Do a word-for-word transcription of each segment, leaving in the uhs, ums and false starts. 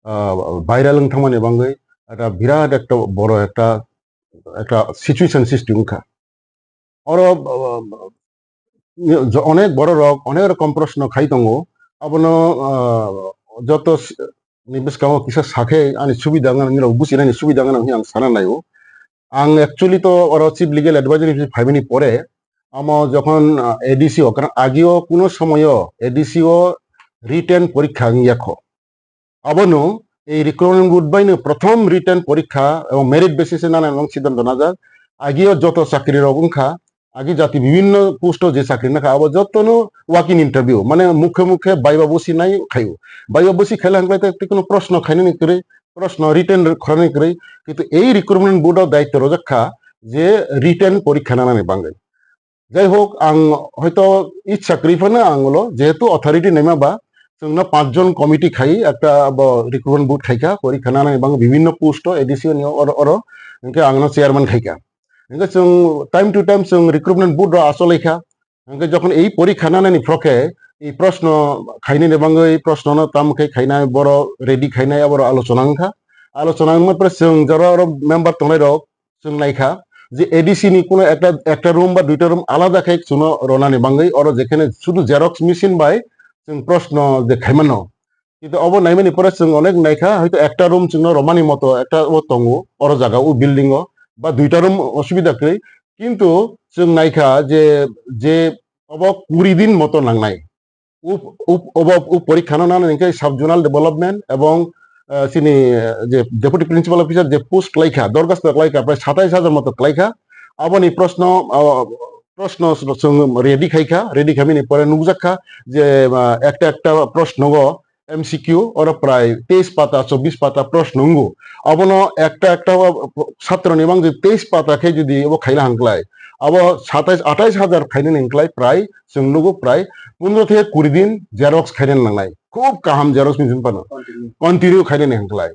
ah, viral wng thangmani bagwi ekta birat ekta boro ekta, ekta situation sristi wngkha. Oro, ah, jo-, onek bororok onek rokom proshno khai tongo. Abono, ah, joto s-, ni bwskango kisa sakhe ani subida wngna, nini rok buchinani subida wngna hwnwi ang sana naio. Ang actually to oro Chief Legal Advisor hisabe phaimani pore, amo jokhon, ah, A D C o, karon ageo kuno somoyo A D C o written porikha wngya kho. Abono ei recruitment board baino prothom written porikha ebong merit basis e nana nang siddhanto najak. Ageo joto chakri rok wngkha, agi jati bibhinno post o je chakri nakha, abo jotono walk in interview, mane mukhe mukhe baiba busi nai khaio. Baiba busi khaila hwnkhai te tei kono proshno khainani kwrwi, proshno written khorani kwrwi, kintu ei recruitment board o daityo rojak kha je written porikha nanani bagwi. Jai hok, ang hoito ichha kwrwi phano ang ulo, jehetu authority naima ba, chwngno panch jon committee khai ekta bo recruitment board khaikha, porikha nanani bagwi bibhinno post o A D C ni oro, oro, hwnkhe angno chairman khaikha. Hwnkhe chwng time to time chwng recruitment board rok achalaikha. Hwnkhe jokhon ei porikha nanani phoro khe, ei proshno khainani bagwi proshno no tamo khe khainai, boro ready khainai, aboro alochona wngkha. Alochona wngma pore chwng jora oro member tongnai rok, chwng naikha je A D C ni kuno ekta, ekta room ba duita room alada khe chwngno ronani bagwi oro jekhene sudu xerox machine bai chwng proshno je khaimano. Kintu obo naimani pore chwng onek naikha, hoito ekta room chwngno romani moto ekta o tongo oro jaga o building o, ba duita room osubida kwrwi. Kintu chwng naikha je, je obo kuri din moto nangnai. Up-, up-, obo up-, porikha no nana hwnkhe sub zonal development ebong, eh, chini, eh, je deputy principal officer je post klaikha, dorkhasto klaikha, prai satais hajar moto klaikha. Aboni proshno, ah, proshno chwng ready khaikha, ready khaimani pore nukjakha je, ah, ekta ekta proshno o M C Q oro prai teis pata, chobbish pata proshno wngo. Abono ekta ekta o, o, chhatroni mang jodi teis pata khe jodi obo khaila hwnklai, abo satais atais hajar khainani hwnklai prai chwng nugo prai pondro theke kuri din xerox khainani nangnai. Khub kaham xerox machine phano. Continue. Continue khainani hwnklai.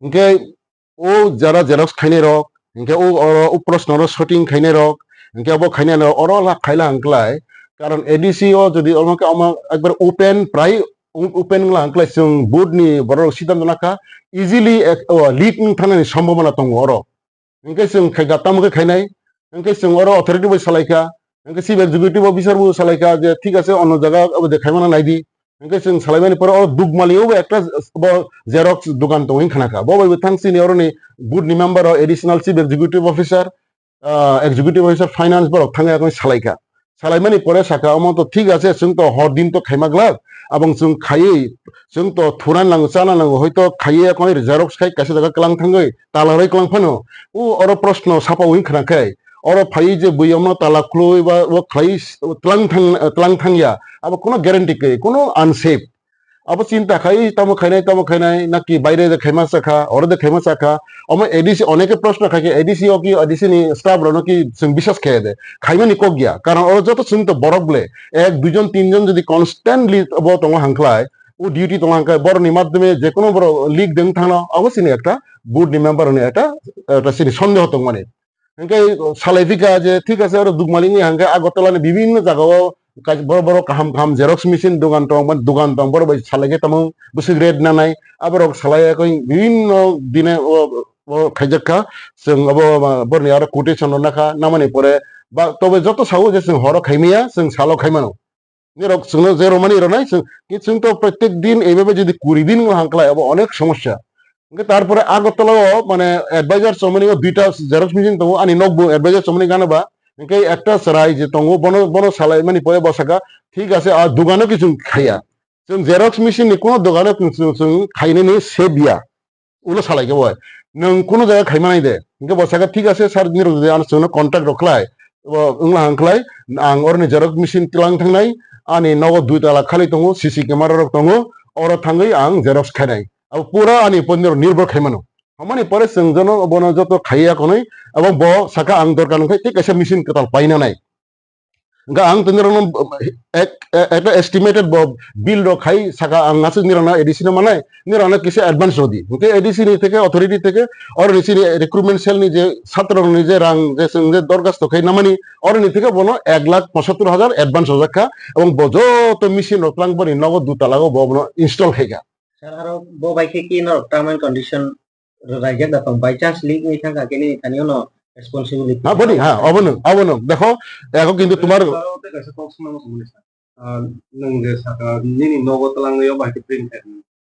Hwnkhe o jara xerox khainai rok, hwnkhe o oro o proshno ro shooting khainai rok, hwnkhe abo khainai rok oro la khaila hwnklai. Karon A D C o jodi omo khe omo ekbar open prai o-, open wngla hwnklai chwng board ni borok rok siddhanto nakha easily ek-, o, leak wng thangnani sombhabona tongo oro. Hwnkhe chwng khaikha, tamo khe khainai, hwnkhe chwng oro authority bai salaikha, hwnkhe chief executive officer bo salaikha je thik ase, ono jaga obo de khaimano naidi. Hwnkhe chwng salaimani pore oro Dukmali o bo ekta bo xerox dogan tongo hwnwi khnakha. Bo bai bo thang chini oroni board ni member o additional chief executive officer, ah, executive officer finance borok thangwi yakni salaikha. Salaimani pore saka, omo to thik ase, chwng to hor din to khaima glak, abong chwng khaiwi, chwng to thuna nango, chana nango, hoito khaiwi yakni xerox khai kaisa jaga kwlang thangwi, tala rwi kwlang phano, o oro proshno sapaui khna khe, oro phaiwi je bui omo tala khului ba o khlai tlang thang, tlang thangya, abo kuno guarantee kwrwi, kuno unsafe. Abo chinta khai, tamo khainai, tamo khainai, naki baire de khaima sakha, oro de khaima sakha. Omo A D C oneke proshno khai khe, A D C o ki, A D C ni staff rokno ki chwng biswas khe de. Khaimani kok ya. Karon oro joto chwng to borok ble. Ek, duijon, tinjon jodi constantly bo tongo hangkhlai, o duty tongo hangkhlai, boroni madhyome je kono borok leak deng thangno, abo chini ekta board ni member ni ekta, ekta chini sondeho tongmani. Hingke salai phika je, thik ase, oro Dukmali ni hingke Agartala ni bibinno jaga o kai-, borok, borok kaham, kaham xerox machine dogan tong, man dogan tong, borok bai salai khe tamo bwswk rate nanai, aborok salai ya koi bibinno dine o, o khaijak kha, chwng abo, abo borni aro quotation rw nakha, namani pore ba, tobe joto sao je chwng horo khaimaya, chwng salo khaimano. Nirok chwngno je romani ronai, chwng, ki chwng to protek din, eibabe jodi kuri din wng hangklai, abo onek somosya. Hingke tarpore Agartala o, mane, advisor chomani o duita xerox machine tongo, ani nokbo advisor chomani gana ba, hingke ekta chwrai je tongo, bono, bono salai mani pore bo saka, thik ase, a dogano ki chwng khaiya. Chwng xerox machine ni kuno dogano chwng, chwng, chwng khainani se biya. Ulo salai khe bo, "Nwng kunu jaga khaima nai de?" Hingke bo saka, "Thik ase sir, nirok jodi ano chwngno contact rok khlai, bo wngla hang khlai, ang oroni xerox machine tlang thangnai, ani nogo dui tala khali tongo, C C camera rok tongo, oro thangwi ang xerox khainai. Abo pura ani upor nirok nirbhor khaimano." Hamani pore chwng jono bono joto khaiya konwi, abo bo saka, "Ang dorkar wngkhe tei kaisa machine kwtal paina nai." Hingke ang tini rokno ek, ek, ekta estimated bo bill rok khai saka ang aswk nirokno A D C no manai, nirokno kisa advance rodi. Hingke A D C ni theke, authority theke, oro ni chini recruitment cell ni je satro rok ni je rang je chwng je dorkhasto khai namani, oro ni theke bono ek lakh pochattor hajar advance rojak kha, ebong bo joto machine rok twlang boni nogo dutala o bo bono install khai kha. Aro bo bai khe ki norok term and condition rwlaijak da tong, by chance leak wngwi thangkha khe nini thani ono responsibility. Ha, boni, ha, obo nwng, obo nwng. Dekho, ekho kintu tumar Aro tei kaisa kok swngna muchung mani sir. Ah, nwng je saka nini nogo twlangwi o bai khe print khe.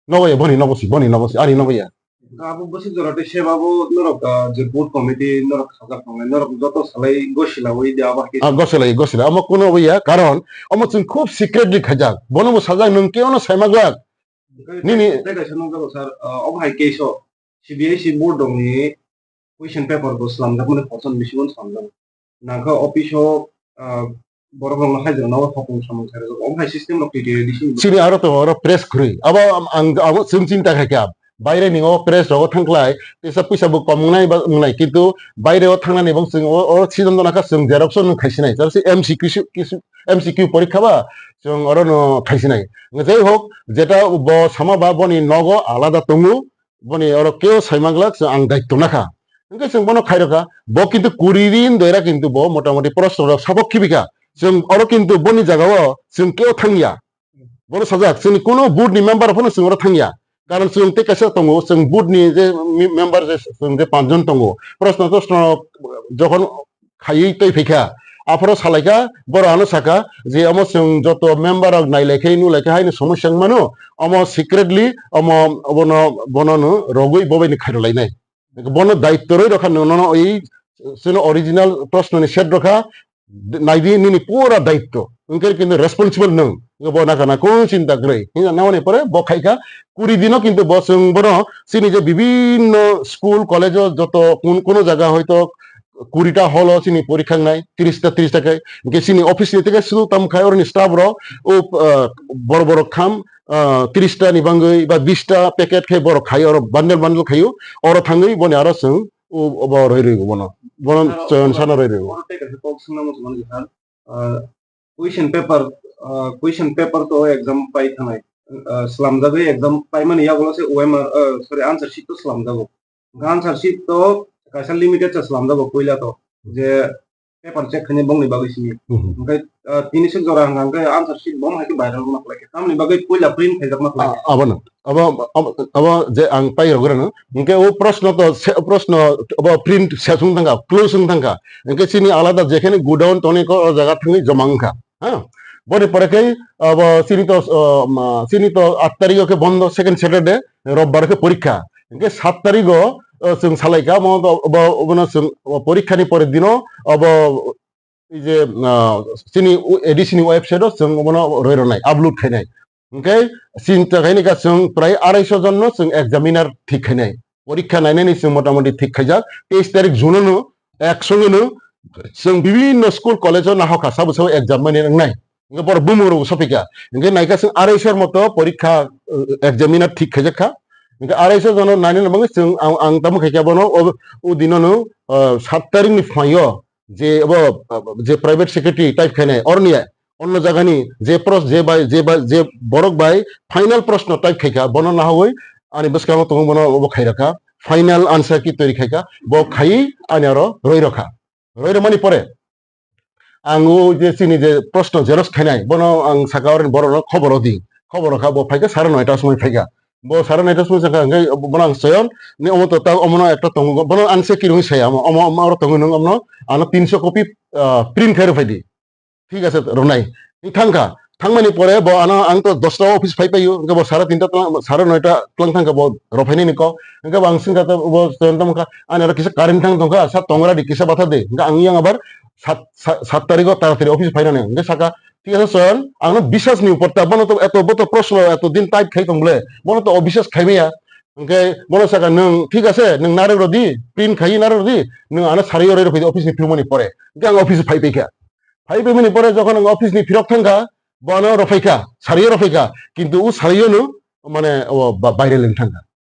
Nogo ya, boni nogo si, boni nogo si, ani nogo ya. Abo bwswk jora tei seba bo norok, ah, je board committee norok sajak tongnai, norok joto salai gosila wi de abo hai khe. Ah, gosila, gosila. Omo kuno obo ya, karon omo chwng khub secretly khaijak. Bono bo sajak nwng khe ono saima glak. Nini tei kaisa nukjago sir, ah, obo hai case o C B I C board rokni question paper bo swlamjakmani koson bisingo swlamjago. Nangkha office o, ah, borok rokno hajra no hopung samung khairok. Omo hai system rok twi twi sini. Sini aro to oro press khurui. Abo ang, ang, abo chwng chinta khaikha. Baire ni o press rogo thangkhlai, tesa puisa bo kom wngnai ba wngnai, kintu baire o thangnani bo chwng o, o season dona kha chwng xerox o nwng khaisinai. Charo se M C Q su-, kisu, M C Q porikha ba chwng oro no khaisinai. Jai hok, jeta bo sama ba boni nogo alada tongo, boni oro keo saimang glak, chwng ang daityo nakha. Hwnkhe chwng bono khairokha, bo kintu kuri din doira kintu bo motamoti proshno rok sabok khibikha. Chwng oro kintu boni jagao chwng keo thangya. Bono sajak, chwngni kuno board ni member phano chwng oro thangya. Karon chwng tei kaisa tongo, chwng board ni je mi-, member je chwng je panchjon tongo. Proshno toshno jokhon khaiwi tei phaikha. Aphoro salaikha, boro ano saka je omo chwng joto member rok nailaikhai nulaikha haino somosya wngmano, omo secretly omo obono bono no rogwi bobaini khairolainai. Bono daityo rwi rokha nono oi chwngno original proshno ni set rokha, naidi nini pura daityo. Hwnkhe kintu responsible nwng. Bo nakha na kung chinta kwrwi. Hingna namani pore bo khaikha kuri dino kintu bo chwng bono chini je bibinno school, college o joto kun-, kuno jaga hoito kurita hall o chini porikha wngnai, tirista, tirista khe. Hingke chini office ni teke sudu tamo khai oroni staff rok, o, ah, bor bor kham, ah, tirista ni bangwi ba bista packet khe borok khai oro bundle bundle khaio. Oro thangwi boni aro chwng o, obo roi rwi bono. Bono aro chwng sano roi rwi. Oro tei kaisa kok swngna muchung mani kha, ah, question paper, ah, question paper to exam pai thanai, ah, slamjagwi exam paimani yagulo se O M R, ah, sorry, answer sheet to slamjago. Hwnkhe answer sheet to kaisa limited se slamjago puila to, je paper check khainai bongni bagwi simi. Mhm. Hwnkhe, ah, tini sik jora hwnkha hwnkhe answer sheet bom hai khe viral wngma khlai khe. Tamoni bagwi puila print khaijakma khlai khe. Ah, abono. Abo, abo, abo je ang pai rogwi rano. Hwnkhe o proshno to se, proshno abo print se wng thangkha, close wng thangkha. Hwnkhe chini alada jekheno godown toni ko o jaga thangwi joma wngkha. Ha? Boni pore khe abo chini to, ah, ma, chini to aat tarikh o khe bondo, second Saturday, robbar khe porikha. Hwnkhe saat tarikh o, ah, chwng salaikha, mo to, bo, bono chwng, o porikha ni pore dino, abo, ei je, ah, chini u-, A D C ni website o chwng bono roi rwnai, upload khainai. Hwnkhe chinta khaini kha chwng prai arai sho jon no chwng examiner thik khainai. Porikha nainani chwng motamoti thik khaijak. Teis tarik June no ek songe no chwng bibinno school college o nahokha sabo sabo exam mani wngnai. Hwnkhe borok bumung rok sopikha. Hwnkhe naikha chwng arai sho moto porikha, uh, examiner thik khaijakha. Hwnkhe arai sho jon no nainani bagwi chwng ang, ang tamo khaikha bono o, o dino no, uh, saat tarik ni phaio je abo, uh, je private secretary type khainai oroni onno jagani je pros-, je bai, je bai, je borok bai final proshno type khaikha, bono nahogwi ani bwskango tongo, bono obo khai rakha, final answer key toiri khaikha, bo khaiwi ani aro roi rokha. Roi romani pore ang o je chini je proshno xerox khainai, bono ang saka, "Ore borokno khobor rw di." Khobor rokha, bo phaikha sare noita somoi phaikha. Bo sare noita somoi sakha, hwnkhe bono ang sayon, "Ni omo to ta omono ekta tongo," bono answer key rwngwi saya, "Omo, omo, omo oro tongo, nwng omono ano tinso copy, ah, print khai rw phai di." Thik ase, rwnai. Thangkha. Thangmani pore bo ano ang to dosta o office phai paio, hwnkhe bo sare tinta tlang, sare noita tlang thangkha bo rw phainani kok. Hwnkhe bo ang swngkha to bo chwng tamo kha, "Ani oro kisa current thang tongkha, sa tongra di kisa batha de." Hwnkhe ang yang abar sat, sat, sat tarikh o taratari office phainani. Hwnkhe saka, "Thik ase chwng, ang no biswas ni upor ta, bono to eto, bo to proshno eto din type khai tong bole, bono to obiswas khai maya." Hwnkhe bono saka, "Nwng thik ase, nwng narwk rw di, print khai narwk rw di, nwng ano sari o roi rw phai di office ni phirmani pore." Hwnkhe ang office phai paikha. Phai paimani pore jokhon ang office ni phirok thangkha, bo ano rw phaikha, sari o rw phaikha, kintu o sari o no mane o ba-, baire leng thangkha.